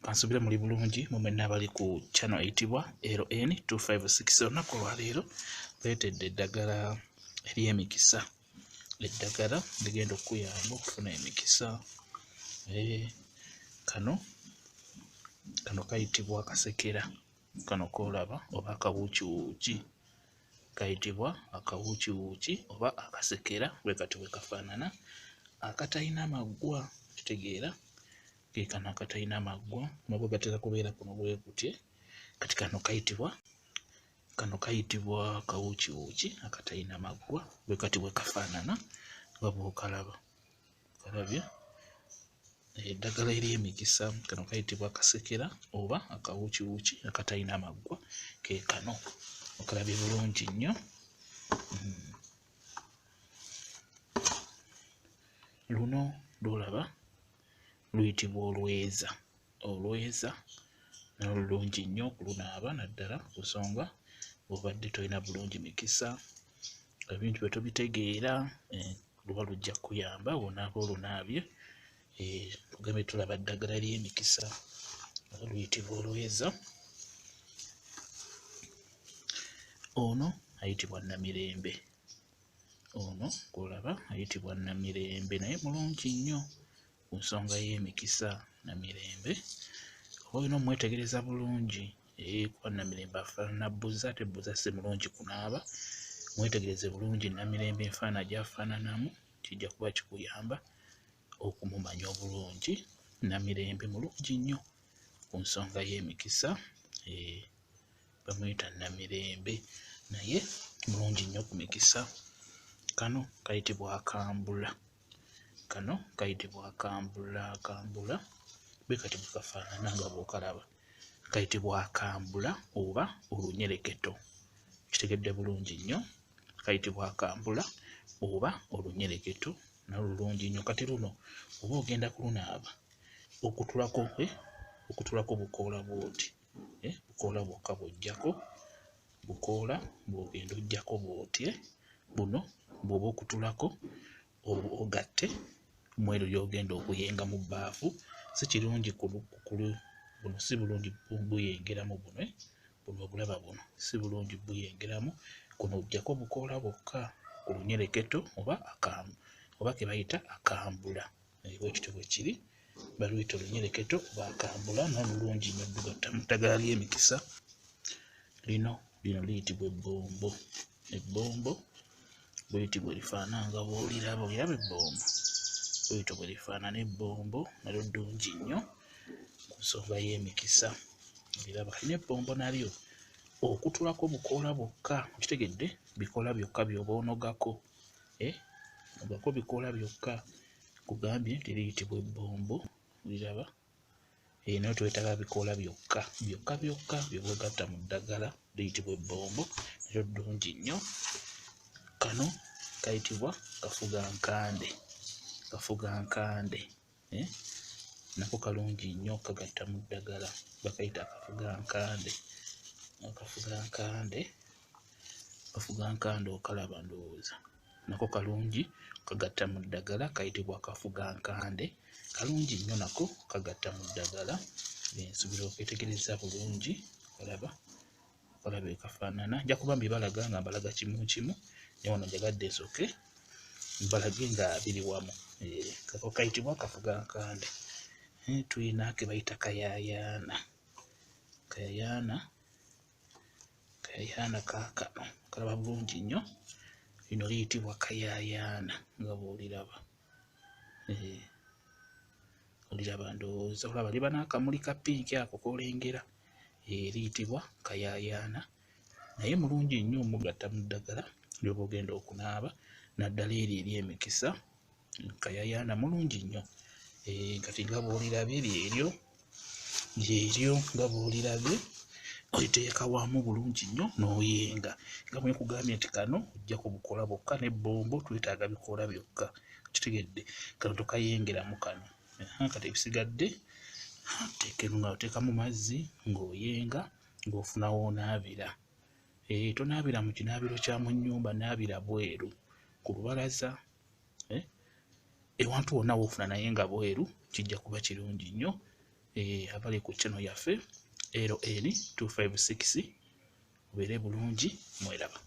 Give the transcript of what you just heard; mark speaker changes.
Speaker 1: Kansubire muli bulungi mu mwenna abali ku channel eyitibwa LN256. Olunaku olwaleero leetedde eddagala ery'emikisa, eddagala ligenda okukuyamba okufuna emikisa. Kano kayitibwa akasekera, kano k'olaba oba akawuukiwuuki, kayitibwa akawuukiwuuki oba akasekera, bwe kati bwe kafaanana, akatalina maggwa. Kitegeera ke kano akatalina maggwa, maggwa gatera kubeera kuno bwe kuti. Kati kano kayitibwa kawuukiwuuki akatalina maggwa, bwe kati bwe kafaanana nga bw'okalaba. Kalabye eddagala ery'emikisa, kano kayitibwa akasekera oba akawuukiwuuki akatalina maggwa, ke kano okalabye bulungi nnyo. Luno lw'olaba luyitibwa olweza. Olweza nalwo lulungi nnyo okulunaaba, naddala ku nsonga bw'obadde tolina bulungi mikisa, ebintu byo tobitegeera, luba lujja kkuyamba bw'onaaba olunaabye. Tugambye tulaba ddagala ly'emikisa, luyitibwa olweza. Ono ayitibwa Namirembe. Ono gw'olaba ayitibwa Namirembe, naye mulungi nnyo ku nsonga y'emikisa. Namirembe oba olina ommwetegereza bulungi, kuba Namirembe afaanana bbuza, ate bbuza si mulungi kunaaba. Mwetegereze bulungi Namirembe enfaanana gy'afaananamu, kijja kuba kikuyamba okumumanya obulungi. Namirembe mulungi nnyo ku nsonga y'emikisa, bamuyita Namirembe naye mulungi nnyo ku mikisa. Kano kayitibwa akambula, kano kayitibwa akambula. Akambula bwe kati bwe kafaanana nga bw'okalaba, kayitibwa akambula oba olunyereketo. Kitegedde bulungi nnyo, kayitibwa akambula oba olunyereketo, nalwo lulungi nnyo. Kati luno oba ogenda kulunaaba, okutulako bukoola bw'oti, bukoola bwokka bw'oggyako, bukoola bw'ogenda oggyako bw'oti. Buno bw'oba okutulako ogatte mu eryo ly'ogenda okuyenga mu bbaafu. Si kirungi buno si bulungi buyengeramu buno, buno obulaba buno si bulungi buyengeramu. Kuno oggyako bukoola bwokka ku lunyereketo oba oba ke bayita akambula, bwe kityo bwe kiri, baluyita olunyereketo oba akambula, nalwo lulungi nnyo lugatta mu ddagala ly'emikisa. Lino liyitibwa ebbombo. Ebbombo bwe liti bwe lifaanana nga bw'oliraba, oliraba ebbombo bwe lityo bwe lifaanana. Ebbombo nalyo ddungi nnyo ku nsonga y'emikisa, oliraba. Kati n'ebbombo nalyo okutulako bukoola bwokka, okitegedde, bikoola byokka by'oba onogako, nogako bikoola byokka. Nkugambye nti liyitibwa ebbombo, oliraba. Naye twetaaga bikoola byokka byokka byokka by'oba ogatta mu ddagala, liyitibwa ebbombo, nalyo ddungi nnyo. Kano kayitibwa kafugankande, kafugankande, nako kalungi nnyo kagatta mu ddagala, bakayita akafugankande. Akafugankande, kafugankande okalaba ndowooza, nako kalungi kagatta mu ddagala, kayitibwa kafugankande, kalungi nnyo nako kagatta mu ddagala. Nsuubira okwetegereza bulungi, olaba, olaba bwe kafaanana. Nja kuba mbibalaga nga mbalaga kimu kimu, naye wano njagadde nsooke mbalage nga biri wamu. Kako kayitibwa kafugankande. Tuyina ke bayita kayaayaana, kayayaana, kayayaana kaakano kalaba bulungi nnyo. Lino liyitibwa kayaayaana nga bw'oliraba, oliraba ndowooza, olaba liba n'akamuli ka pinki ako k'olengera, liyitibwa kayaayaana, naye mulungi nnyo omugatta mu ddagala ly'oba ogenda okunaaba, naddala eryo ery'emikisa. Kayayaana mulungi nnyo. Kati nga bw'olirabye lyeryo, lyeryo nga bw'olirabye, oliteeka wamu bulungi nnyo n'oyenga. Nga bwe nkugambye nti kano oggyako bukoola bwokka, n'ebbombo twetaaga bikoola byokka, okitegedde. Kano tokayengeramu kano. Kati ebisigadde oteekemu nga oteekamu mazzi ng'oyenga ng'ofuna w'onaabira. Tonaabira mu kinaabiro kya mu nnyumba, naabira bweru ku lubalaza, ewantu wonna w'ofuna naye nga bweru, kijja kuba kirungi nnyo. Abali ku channel yaffe LN 256, mubeere bulungi, mweraba.